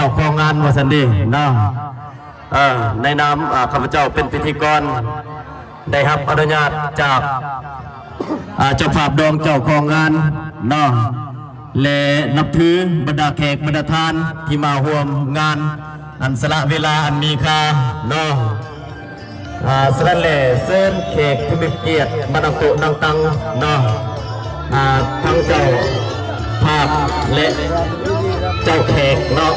ເຈົ້າຂອງງານວ່າຊັ້ນເດເນາະ. ເອີ ໃນນາມ ອາ ຂ້າພະເຈົ້າເປັນພິທີກອນ ໄດ້ຮັບອະນຸຍາດຈາກ ອາ ເຈົ້າພາບດອງເຈົ້າຂອງງານເນາະ ແລະ ນັບຖືບັນດາແຂກບັນດາທ່ານທີ່ມາຮ່ວມງານ ອັນສະຫຼະເວລາອັນມີຄ່າເນາະ. ອາ ສະນັ້ນແຫຼະ ເຊີນແຂກຜູ້ມີກຽດມານັ່ງໂຕະນັ່ງຕັ່ງເນາະ ອາ ທັງເຈົ້າພາບ ແລະ ເຈົ້າແຂກເນາະ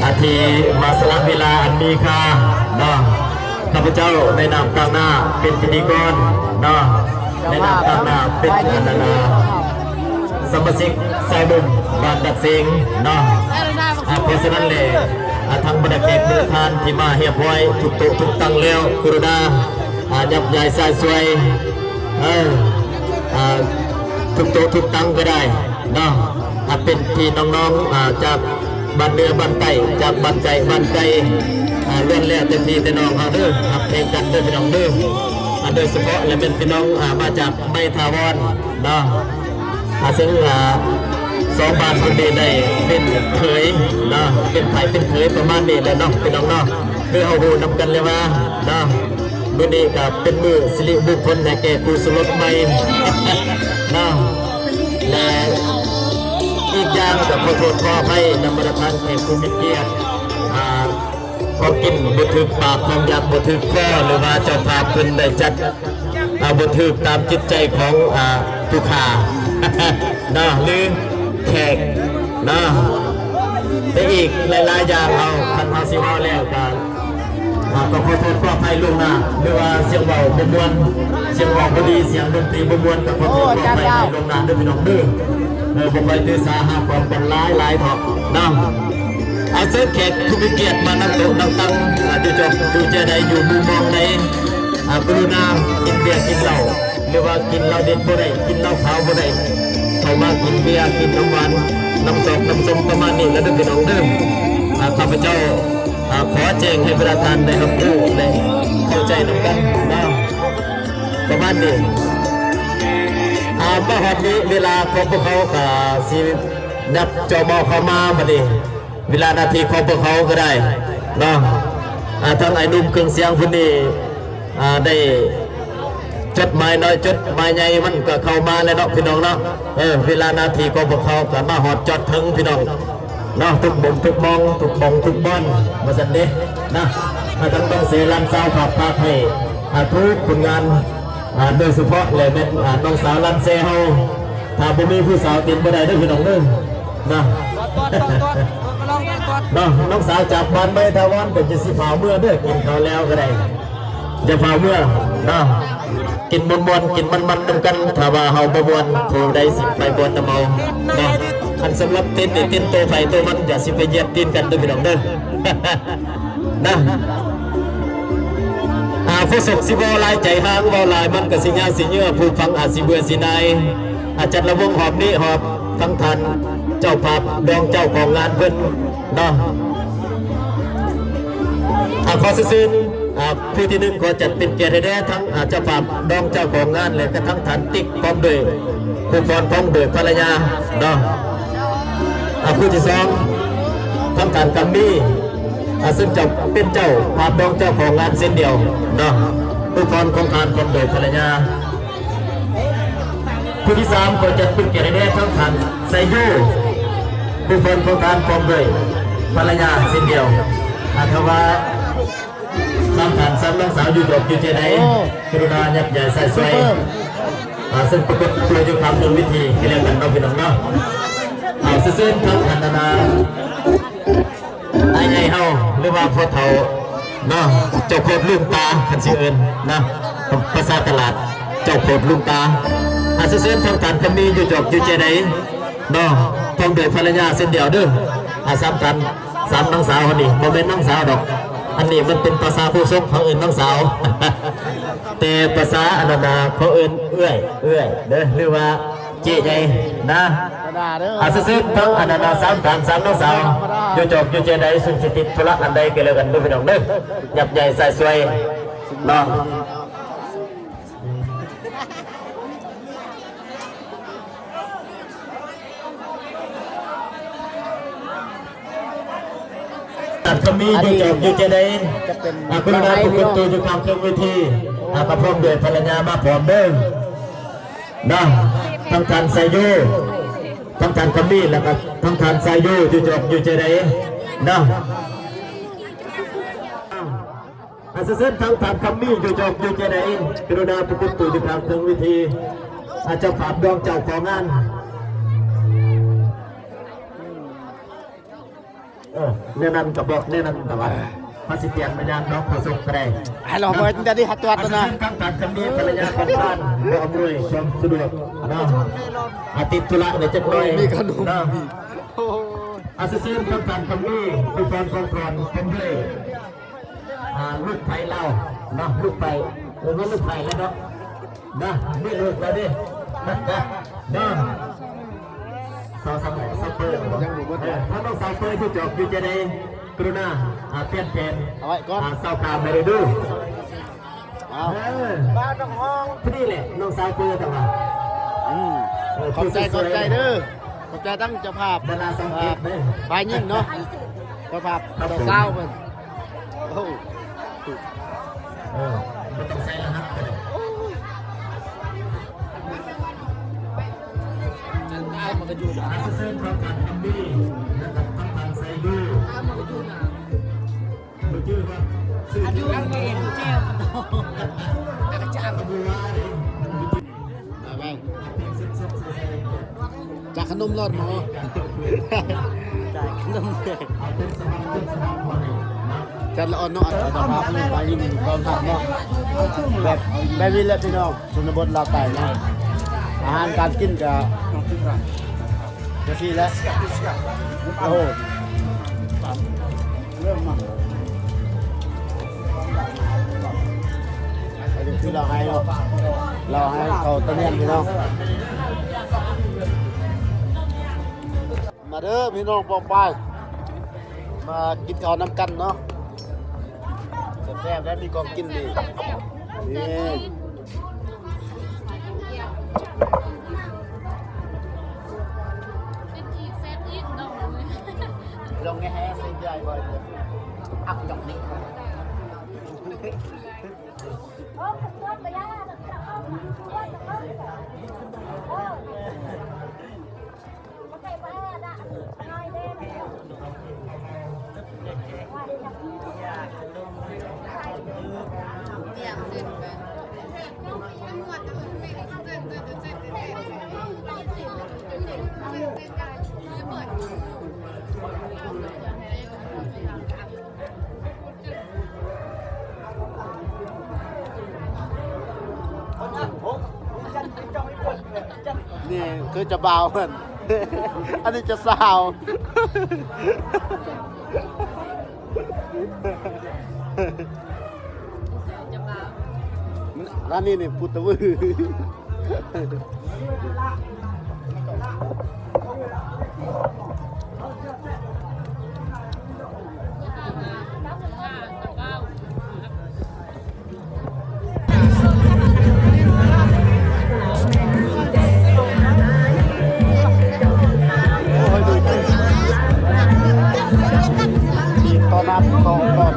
ອາ ທີ່ມາສະຫຼະເວລາອັນມີຄ່າເນາະ. ຂ້າພະເຈົ້າໃນນາມຕາງໜ້າເປັນພິທີກອນເນາະ ໃນນາມຕາງໜ້າເປັນອັນນັ້ນນະ ສະມາຊິກຊາຍໜຸ່ມບ້ານດັກເຊງເນາະ. ອາ ເພາະສະນັ້ນແຫຼະ ອາ ທັງບັນດາແຂກບັນດາທ່ານທີ່ມາຮຽບຮ້ອຍທຸກໂຕະທຸກຕັ່ງແລ້ວ ກະລຸນາ ອາ ຫຍັບຍ້າຍສາຍຊ່ວຍ ເອີ ອາ ທຸກໂຕະທຸກຕັ່ງກໍໄດ້ເນາະ. ອາ ເປັນພີ່ນ້ອງໆ ອາ ຈາກບ້ານເໜືອບ້ານໃຕ້ ຈາກບ້ານໄກບ້ານໄກ ອາ ລ້ວນແລ້ວແຕ່ພີ່ແຕ່ນ້ອງເຮົາເດີ ຮັກແພງກັນເດີພີ່ນ້ອງເດີ. ອາ ໂດຍສະເພາະແລະແມ່ນພີ່ນ້ອງ ອາ ມາຈາກໄມທາວອນເນາະ. ອາ ເຊິ່ງ ອາ ສອງບ້ານເພິ່ນນີ້ໄດ້ເປັນເຂີຍເນາະ ເປັນໃຜເປັນເຂີຍປະມານນີ້ແຫຼະເນາະ ພີ່ນ້ອງເນາະ. ຄືເຮົາຮູ້ນຳກັນແລ້ວວ່າເນາະ ມື້ນີ້ກໍເປັນມື້ສິລິມຸງຄົນໃຫ້ແກ່ຄູ່ສົມລົດໃໝ່ເນາະ ແລະ ອີກຢ່າງກໍຂໍໂທດຂໍອະໄພນຳບັນດາທ່ານແຂກຜູ້ມີກຽດ ອາ ຂອງກິນບໍ່ຖືກປາກ ຂອງຢາກບໍ່ຖືກຄໍ ຫຼືວ່າເຈົ້າພາບເພິ່ນໄດ້ຈັດ ອາ ບໍ່ຖືກຕາມຈິດໃຈຂອງ ອາ ຜູ້ຂ້າເນາະ ຫຼືແຂກເນາະ ແລະ ອີກຫຼາຍໆຢ່າງ ເຮົາ ຄັນເຮົາຊິເວົ້າແລ້ວກໍ ອາ ກໍຂໍໂທດຂໍອະໄພລ່ວງໜ້າ ຫຼືວ່າສຽງເວົ້າບໍ່ມ່ວນ ສຽງເວົ້າບໍ່ດີ ສຽງດົນຕີບໍ່ມ່ວນ ກໍຂໍໂທດຂໍອະໄພລ່ວງໜ້າເດີພີ່ນ້ອງເດີ. ເອີ ບໍ່ຄ່ອຍຖືສາຫາຄວາມກັນຫຼາຍໆເນາະ. ອາ ເຊີນແຂກຜູ້ມີກຽດມານັ່ງໂຕະນັ່ງຕັ່ງ ອາ ຢູ່ຈອກຢູ່ແຈໃດ ຢູ່ມຸມມອງໃດ ອາ ກະລຸນາກິນເບຍກິນເຫຼົ້າ ຫຼືວ່າກິນເຫຼົ້າເດັດບໍ່ໄດ້ ກິນເຫຼົ້າຂາວບໍ່ໄດ້ ເຂົ້າມາກິນເບຍ ກິນນ້ຳຫວານ ນ້ຳຊອກນ້ຳສົ້ມປະມານນີ້ລະເດີພີ່ນ້ອງເດີ. ອາ ຂ້າພະເຈົ້າ ອາ ຂໍແຈ້ງໃຫ້ບັນດາທ່ານໄດ້ຮັບຮູ້ ແລະ ເຂົ້າໃຈນຳກັນເນາະ ປະມານນີ້. ອາ ມາຮອດນີ້ເວລາຂອງພວກເຮົາກໍຊິ ຍັບຈອມອອກເຂົ້າມາບັດນີ້ ເວລາໜ້າທີ່ຂອງພວກເຮົາກໍໄດ້ເນາະ. ອາ ທາງອ້າຍໜຸ່ມເຄື່ອງສຽງຜູ້ນີ້ ອາ ໄດ້ຈົດໝາຍນ້ອຍຈົດໝາຍໃຫຍ່ມັນກໍເຂົ້າມາແລ້ວເນາະ ພີ່ນ້ອງເນາະ. ເອີ ເວລາໜ້າທີ່ຂອງພວກເຮົາກໍມາຮອດຈອດເຖິງ ພີ່ນ້ອງເນາະ ທຸກບ່ອນທຸກໝ່ອງ ທຸກບ່ອນທຸກບ່ອນວ່າຊັ້ນເດນະ. ອາ ທັງຕ້ອງເສຍຫຼານສາວຝາກຝາກໃຫ້ ອາ ທຸກຜົນງານ ອາ ໂດຍສະເພາະແລະແມ່ນ ອາ ນ້ອງສາວລານແຊເຮົາ ຖ້າບໍ່ມີຜູ້ສາວເຕັ້ນບໍ່ໄດ້ເດີພີ່ນ້ອງເດີນະ ເນາະ. ນ້ອງສາວຈາກບ້ານໄມທາວອນກໍຈະຊິພາເມືອເດີ ກິນເຂົ້າແລ້ວກໍໄດ້ ຢ່າພາເມືອເນາະ. ກິນມ່ວນໆ ກິນມັນໆນຳກັນ ຖ້າວ່າເຮົາບໍ່ມ່ວນ ຜູ້ໃດຊິໄປມ່ວນນຳເຮົາເນາະ. ອັນສຳລັບເຕັ້ນນີ້ເຕັ້ນໂຕໃຜໂຕມັນ ຢ່າຊິໄປຢຽດຕີນກັນເດີພີ່ນ້ອງເດີ. ນະ ອາ ຜູ້ສົກຊິເວົ້າຫຼາຍໃຈຮ້າງ ເວົ້າຫຼາຍມັນກໍຊິຍາວຊິເຍືອ ຜູ້ຟັງອາດຊິເບື່ອຊິໜ່າຍ. ອາ ຈັດລະວົງຮອບນີ້ຮອບທັງທ່ານເຈົ້າພາບດອງເຈົ້າຂອງງານເພິ່ນເນາະ. ອາ ຂໍເຊີນ ອາ ຄູ່ທີໜຶ່ງ ຂໍຈັດເປັນກຽດໃຫ້ແດ່ ທັງ ອາ ເຈົ້າພາບດອງເຈົ້າຂອງງານ ແລະກະທັງທ່ານຕິກ ພ້ອມດ້ວຍຄູພອນ ພ້ອມດ້ວຍພັນລະຍາເນາະ. ອາ ຄູ່ທີສອງ ທັງທ່ານກຳມີ ອາ ເຊິ່ງເຈົ້າເປັນເຈົ້າພາບດອງເຈົ້າຂອງງານເຊັ່ນດຽວເນາະ ຄູ່ຄອນຂອງທ່ານພ້ອມໂດຍພັນລະຍາ. ຄູ່ທີສາມ ຂໍຈັດເປັນກຽດໃຫ້ແດ່ທັງທ່ານໄຊໂຍ ຄູ່ຄອນຂອງທ່ານພ້ອມໂດຍພັນລະຍາເຊັ່ນດຽວ. ອາ ຖ້າວ່າສາມທ່ານສາມນ້ອງສາວຢູ່ດອກຢູ່ເຈໃດ ໂອ້ ກະລຸນາຫຍັບຍ້າຍສາຍຊ່ວຍ ຊຸບເປີ ອາ ເຊິ່ງປາກົດຕົວຢູ່ຂ້າງເທິງເວທີ ກໍແລ້ວກັນເນາະ ພີ່ນ້ອງເນາະ. ເອົາ ເຊີນທາງທ່ານ ອັນນາ ອ້າຍໃຫຍ່ເຮົາ ຫຼືວ່າພໍ່ເຖົ້າເນາະ ເຈົ້າໂຄດລວງຕາ ຄັນຊິເອີ້ນນະ ພາສາຕະຫຼາດ ເຈົ້າໂຄດລວງຕາ. ອາ ເຊີນທາງທ່ານຄຳມີຢູ່ຈອກຢູ່ເຈໃດເນາະ ພ້ອມດ້ວຍພັນລະຍາເຊັ່ນດຽວເດີ. ອາ ສາມທ່ານ ສາມນ້ອງສາວເຮົານີ້ ບໍ່ແມ່ນນ້ອງສາວດອກ ອັນນີ້ມັນເປັນພາສາຜູ້ສົກ ເຮົາເອີ້ນນ້ອງສາວ ແຕ່ພາສາອັນນັ້ນນະ ເຂົາເອີ້ນເອື້ອຍ ເອື້ອຍເດີ ຫຼືວ່າ ເຈ້ໃຫຍ່ນະ. ອາ ເຊີນທາງອັນນັ້ນນະ ສາມທ່ານສາມນ້ອງສາວ ຢູ່ຈອກຢູ່ເຈໃດ ຊຸມສິຕິດທຸລະອັນໃດກໍແລ້ວກັນເດີພີ່ນ້ອງເດີ ຫຍັບຍ້າຍສາຍຊ່ວຍເນາະ. ທ່ານຄຳມີຢູ່ຈອກຢູ່ເຈໃດ ອາ ກະລຸນາປາກົດຕົວຢູ່ຂ້າງເທິງເວທີ ອາ ກະພ້ອມດ້ວຍພັນລະຍາມາພ້ອມເດີເນາະ ທັງທ່ານໄຊໂຍ ທັງທ່ານຄຳມີ ແລ້ວກະທັງທ່ານໄຊໂຍຢູ່ຈອກຢູ່ເຈໃດເນາະ. ອາ ສະເຊີນທັງທ່ານຄຳມີຢູ່ຈອກຢູ່ເຈໃດ ກະລຸນາປາກົດຕົວຢູ່ຂ້າງເທິງເວທີ ອາ ເຈົ້າພາບດອງເຈົ້າຂອງງານ. ເອີ ແນວນັ້ນກະບອກແນວນັ້ນ ແຕ່ວ່າເຮົາຊິປ່ຽນມາຍາມເນາະ ໂຄສົກກະໄດ້ ໃຫ້ລອງເບິ່ງແຕ່ນີ້ຫາຕົວຕົວນະ ອາ ສະເຊີນທັງທ່ານຄຳມີ ພັນລະຍາຂອງທ່ານ ບໍ່ອຳນວຍຄວາມສະດວກເນາະ ອາ ຕິດທຸລະແດ່ຈັກໜ້ອຍ ມີຂະໜົມ ເນາະ ໂອ້ຍ ອາ ສະເຊີນທັງທ່ານຄຳມີ ຜູ້ແທນຂອງທ່ານ ເປັນເລີຍ ອ່າ ລູກໄພລາວເນາະ ລູກໄພ ເອີ້ນວ່າລູກໄພແລ້ວເນາະ ນະ ມີລູກແລ້ວເດ້ ນະ ນະ ສາວ ສາວ ສາວເປີ ຍັງບໍ່ໝົດ ເອີ ຖ້ານ້ອງສາວເປີຢູ່ຈອກຢູ່ຈະໄດ້ກະລຸນາ ອ່າ ປ່ຽນແປງ ເອົາໄວ້ກ່ອນ ອ່າ ສາວຂາວມາເລີຍດູ ເອົາ ເອີ ບ້ານນ້ອງຮອງ ພໍດີແຫຼະ ນ້ອງສາວເປີແຕ່ວ່າ ອືມ ເອີ ຂອບໃຈ ຂອບໃຈເດີ. ຂອບໃຈທັງເຈົ້າພາບ ດາລາຊ່ອງເຈັດເດີ ຝ່າຍຍິງເນາະ ເຈົ້າພາບ ເຈົ້າສາວເພິ່ນ ໂອ້ ເອີ ບໍ່ຕ້ອງໃສ່ລະຫັດກະໄດ້ ໂອ້ຍ ຕາມມັນກະຢູ່ນາ ເຊີນທາງທ່ານຄຳດີ ແລະກະທາງທ່ານໄຊດູ ຕາມມັນກະຢູ່ນາ. ອາຍຸເດ ແຈວ ໄປໄປ ຈາກຂະໜົມລອດໝໍ ຈາກຂະໜົມ ຈັດລະອ່ອນເນາະ ອັນຕະພາບໄປຍິງກອງທັບເນາະ ແບບ ແບບນີ້ແຫຼະພີ່ນ້ອງ ຊົນນະບົດລາວໃຕ້ເນາະ ອາຫານການກິນກະ ຈັ່ງຊີ້ແຫຼະ ໂອ້ໂຫ ເລີ່ມມາ ອັນນີ້ຄືລາວໄຮເນາະ ລາວໄຮເຂົ້າຕະນຽນພີ່ນ້ອງ ມາເດີພີ່ນ້ອງປ້ອງປາຍ ມາກິນເຂົ້ານຳກັນເນາະ ແຊບໆ ແລ້ວມີຂອງກິນດີ ນີ້. ນີ້ຄືເຈົ້າບ່າວເພິ່ນ ອັນນີ້ເຈົ້າສາວ ລານນີ້ນີ້ ພຸດຕະວື. ໂອ້ຍ ດີ ດີຕ້ອນຮັບສອງຕອນ.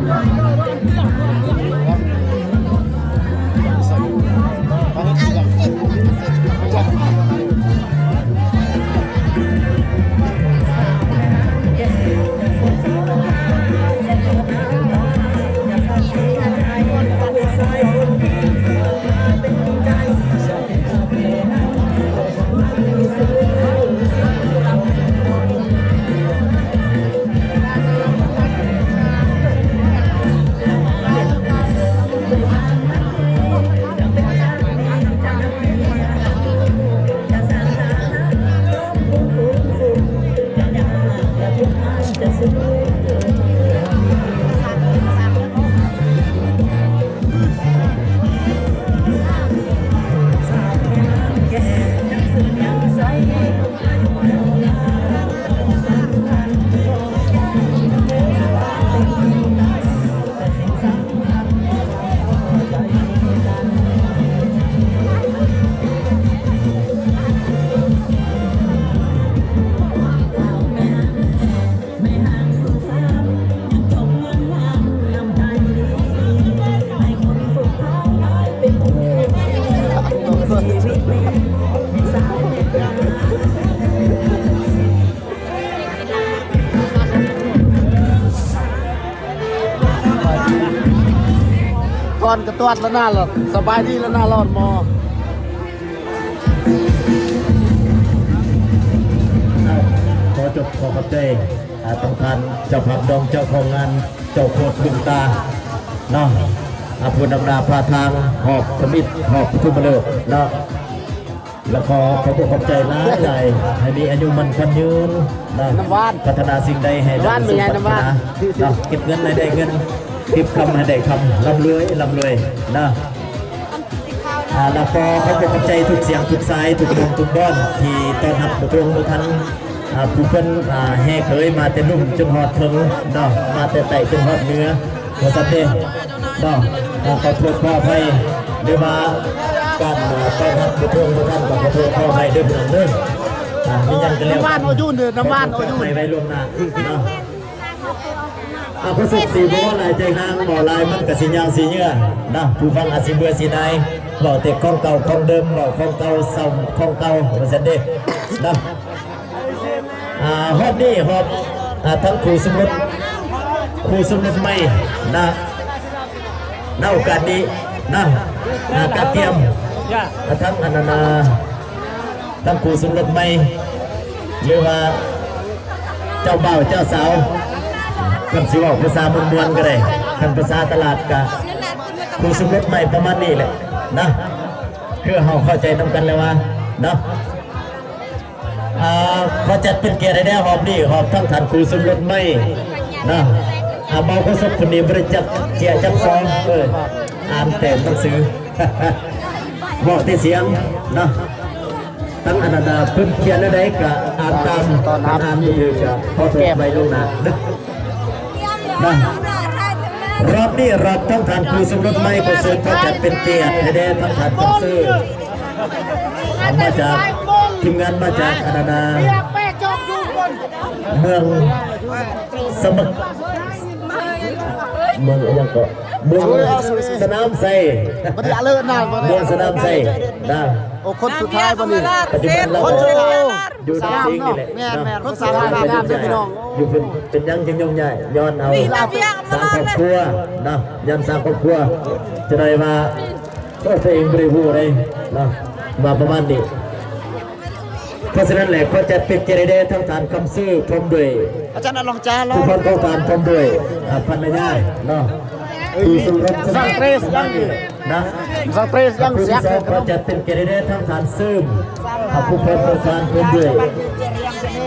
ຕອນກະຕວດລະນະ ສະບາຍດີລະນະ ລອດໝໍ. ຂໍຈົບ ຂໍຂອບໃຈ ອາ ທາງທ່ານເຈົ້າພາບດອງ ເຈົ້າຂອງງານ ເຈົ້າໂຄດລຸງຕາເນາະ ອາ ຜູ້ນຳໜ້າພາທາງຮອບທຳອິດ ຮອບປະຖົມມະເລີກເນາະ. ແລ້ວກໍຂໍຂອບໃຈຫຼາຍໆ ໃຫ້ມີອາຍຸໝັ້ນຂວັນຍືນເນາະ ພັດທະນາສິ່ງໃດໃຫ້ໄດ້ສົມປາດຖະໜາເນາະ ເກັບເງິນໃຫ້ໄດ້ເງິນ ເກັບຄຳໃຫ້ໄດ້ຄຳ ລ່ຳລວຍ ລ່ຳລວຍເນາະ. ອາ ແລ້ວກໍຂໍຂອບໃຈທຸກສຽງທຸກສາຍ ທຸກໝ່ອງທຸກບ່ອນ ທີ່ຕ້ອນຮັບໝູ່ທົ່ງໝູ່ທັນ ອາ ຜູ້ເພິ່ນ ອາ ແຫ່ເຂີຍມາແຕ່ລຸ່ມຈົນຮອດເທິງເນາະ ມາແຕ່ໃຕ້ຈົນຮອດເໜືອ ວ່າຊັ້ນເດເນາະ. ອາ ຂໍໂທດຂໍອະໄພ ຫຼືວ່າການ ອາ ຕ້ອນຮັບບໍ່ເຖິງບໍ່ທັນ ກໍຂໍໂທດຂໍອະໄພເດີພີ່ນ້ອງເດີ. ອາ ມີຫຍັງກໍແລ້ວ ນ້ຳຫວານໂອຢູນເດີ ນ້ຳຫວານໂອຢູນ ໃຫ້ໄວ້ລ່ວງໜ້າເນາະ. ອາ ບໍ່ສຸກຊິເວົ້າຫຼາຍໃຈຫ້າງ ເວົ້າຫຼາຍມັນກໍຊິຍາວຊິເຍືອເນາະ ຜູ້ຟັງອາດຊິເບື່ອຊິໜ່າຍ ເວົ້າແຕ່ຂອງເກົ່າຂອງເດີມ ເວົ້າຂອງເກົ່າຊ້ຳຂອງເກົ່າ ວ່າຊັ້ນເດເນາະ. ອາ ຮອບນີ້ຮອບ ອາ ທັງຄູ່ສົມລົດ ຄູ່ສົມລົດໃໝ່ນະ ນະໂອກາດນີ້ນະ ອາ ກະກຽມ ອາ ທັງອັນນັ້ນນະ ທັງຄູ່ສົມລົດໃໝ່ ຫຼືວ່າເຈົ້າບ່າວເຈົ້າສາວ ຄັນຊິເວົ້າພາສາມ່ວນໆກໍໄດ້ ຄັນພາສາຕະຫຼາດກະຄູ່ສົມລົດໃໝ່ປະມານນີ້ແຫຼະນະ ຄືເຮົາເຂົ້າໃຈນຳກັນແລ້ວວ່າເນາະ. ອາ ຂໍຈັດເປັນກຽດໃຫ້ແດ່ຮອບນີ້ ຮອບທັງທ່ານຄູ່ສົມລົດໃໝ່ນະ. ອາ ເບົາໂຄສົກຄົນນີ້ບໍ່ໄດ້ຈັບເຈ້ຍຈັບຊອງ ເອີ ອ່ານແຕ້ມໜັງສື ເວົ້າແຕ່ສຽງນະ. ທັງອັນນັ້ນນະ ເພິ່ນຂຽນແນວໃດກະອ່ານຕາມ ອ່ານບໍ່ຖືກກະຂໍໂທດໄວ້ລ່ວງໜ້າເດີ. ນະ ຮອບນີ້ຮອບທັງທ່ານຄູ່ສົມລົດໃໝ່ ຂໍເຊີນຂໍຈັດເປັນກຽດໃຫ້ແດ່ທັງທ່ານຄຳເຊີ ມາຈາກ ທີມງານມາຈາກອັນນັ້ນນະ ເມືອງສະໝຶກ ເມືອງອີ່ຫຍັງເກາະ ເມືອງສະໜາມໄຊ ເມືອງສະໜາມໄຊນະ. ໂອ້ ຄົນສຸດທ້າຍບັດນີ້ ປັດຈຸບັນລາວ ຄົນສຸດທ້າຍ ຢູ່ນຳສິງນີ້ແຫຼະ ແມ່ນໆ ຄົນສາມງາມເດ້ພີ່ນ້ອງ ຢູ່ເພິ່ນເປັນຫຍັງຈຶ່ງຍົກຍ້າຍ ຍ້ອນເອົາສ້າງຄອບຄົວເນາະ ຍ້ອນສ້າງຄອບຄົວ ຈະໄດ້ວ່າ ໂອ້ ຕົວເອງບໍ່ໄດ້ຮູ້ເດ້ເນາະ ວ່າປະມານນີ້. ເພາະສະນັ້ນແຫຼະ ຂໍຈັດເປັນກຽດໃຫ້ແດ່ທັງທ່ານຄຳເຊີ ພ້ອມດ້ວຍ ອາຈານອະລອງຈາ ຜູ້ພັນຂອງທ່ານ ພ້ອມດ້ວຍ ອາ ພັນລະຍາເນາະ ຜູ້ສົມລົດ ສະໜາມນີ້ນະ. ສະເຕຣດຍັງເສຍ ຂໍຈັດເປັນກຽດໃຫ້ແດ່ທັງທ່ານເສີມ ອາ ຜູ້ເພິ່ນປະສານເພິ່ນດ້ວຍ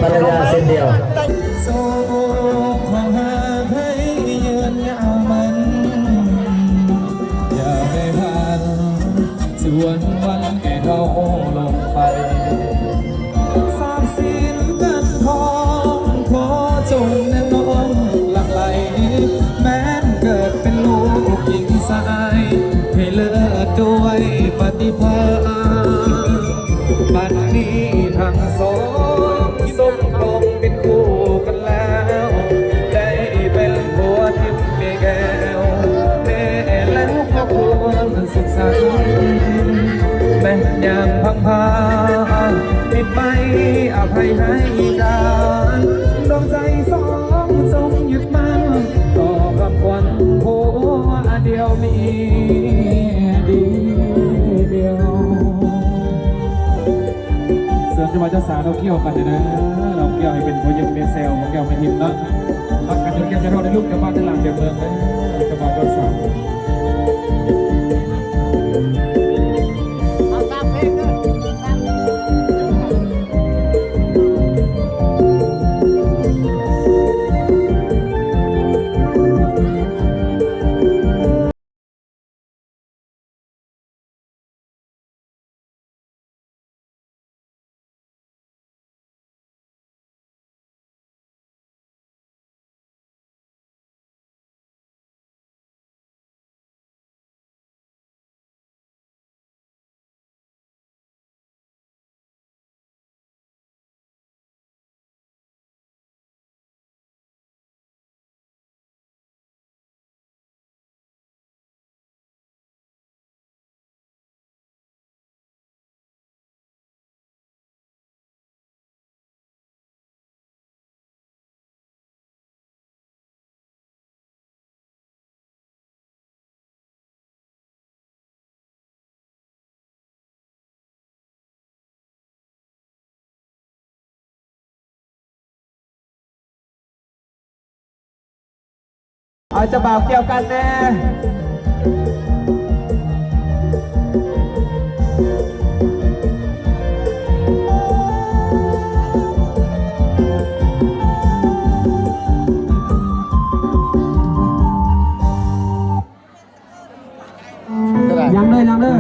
ພັນລະຍາເຊັ່ນດຽວ. ສາບສິນເງິນທອງ ຂໍຈົ່ງແນບນ້ອມຫຼັ່ງໄຫຼ ແມ່ນເກີດເປັນລູກຍິງຊາຍ ໃຫ້ເລີດດ້ວຍປະຕິພານ ບັດນີ້ທັງສອງສົມລົງເປັນຄູ່ກັນແລ້ວ ໄດ້ເປັນຜົວທິບແມ່ແກ້ວ ແມ່ແລ້ວກໍຄວນ ສຸກສັນແມ່ນຍາມພັ່ງພາ ຜິດໄປອະໄພໃຫ້ກັນ ດວງໃຈສອງຈົ່ງຍຶດໝັ້ນ ຕໍ່ຄຳຂວັນຜົວດຽວເມຍດຽວ. ເຊີນເຈົ້າບ່າວເຈົ້າສາວ ເອົາແກ້ວກັນເດີ ເອົາແກ້ວໃຫ້ເປັນຜົວຍິງເມຍແຊວ ເອົາແກ້ວມາຖິ້ມເນາະ. ຮັກກັນຈົນແກ້ວຈະເທົ່າໃນລູກ ເຈົ້າບ່າວຈະຫຼານເດີເມືອງເດີ ເຈົ້າບ່າວເຈົ້າສາວ. ເຈົ້າບ່າວກ່ຽວກັນແດ່. ຍັງເລີຍ ຍັງເລີຍ.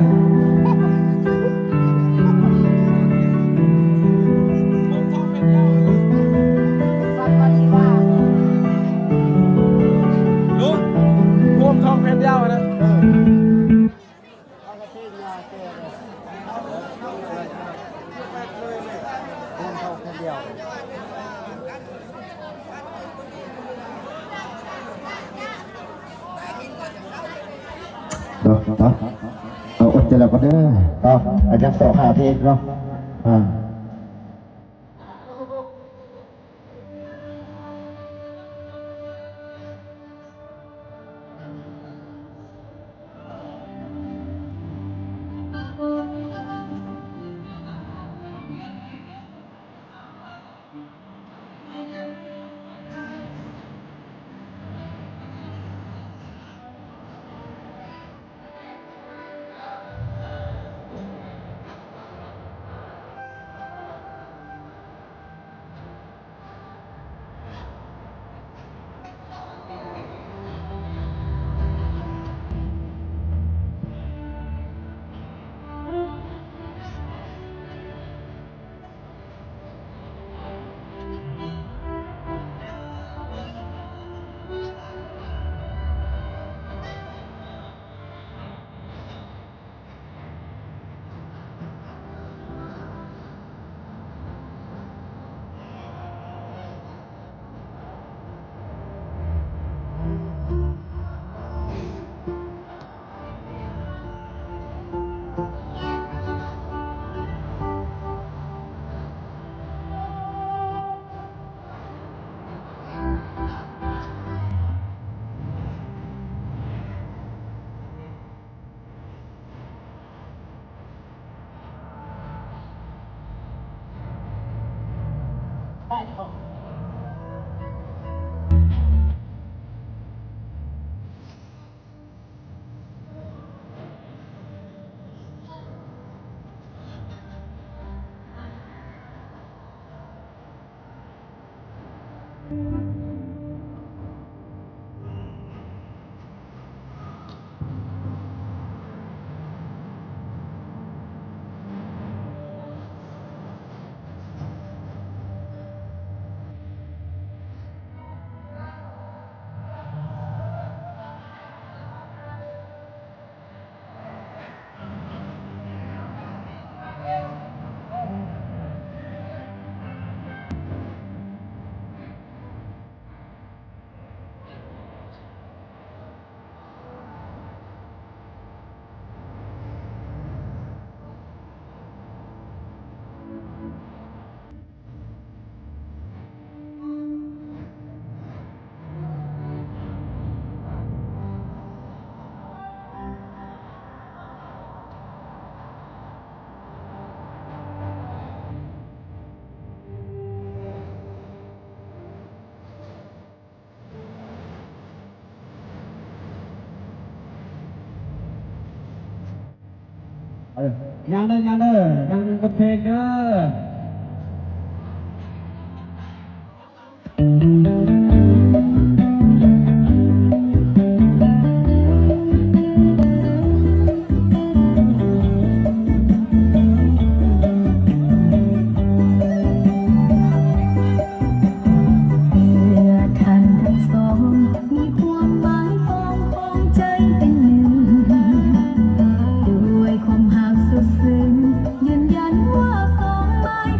ລຸງ ໂຮມທອງແຜ່ນດຽວນະ. ເອີ. ເນາະ ເນາະ ເອົາ ອົດໃຈລະກ່ອນເດີ ເນາະ ອາ ຍັງສອງຫ້າເພງເນາະ ອາ. ຍັງເດີ ຍັງເດີ ຍັງເປັນເພງເດີ. ເພື່ອທ່ານທັງສອງ ມີຄວາມໝາຍປອງຂອງໃຈເປັນໜຶ່ງ ດ້ວຍຄວາມຮັກສຸດເຊິ່ງ ຢືນຢັນວ່າສອງໝາຍ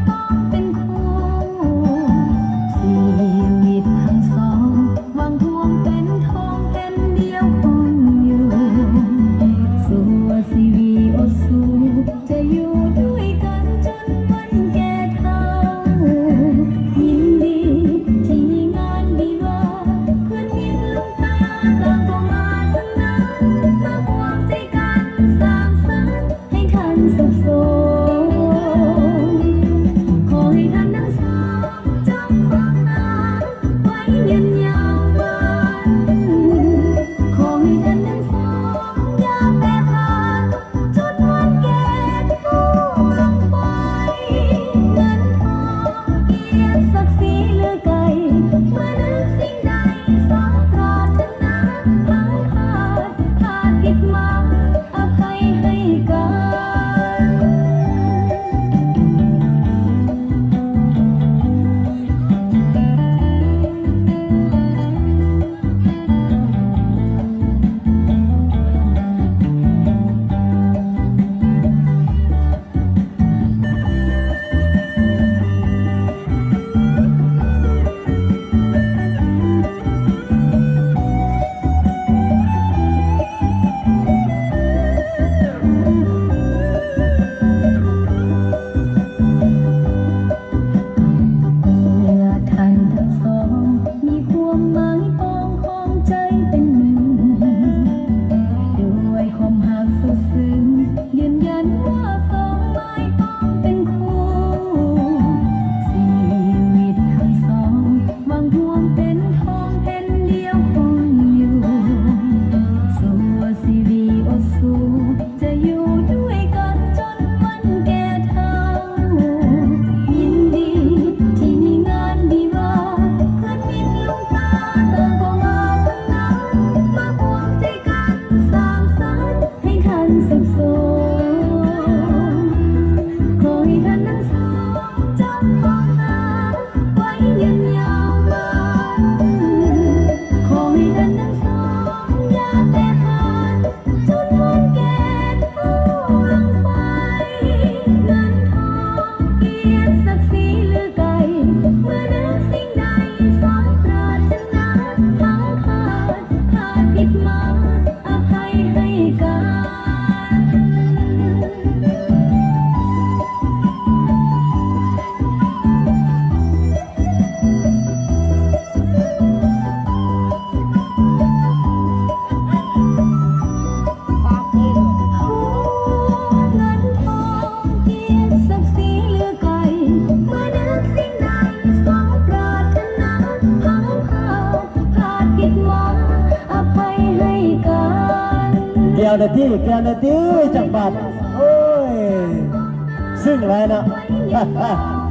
ອະໄພໃຫ້ກັນ ແກ້ວນະຕິ ແກ້ວນະຕິ ຈັກບາດ ໂອ້ຍ ຊຶ້ງຫຼາຍເນາະ.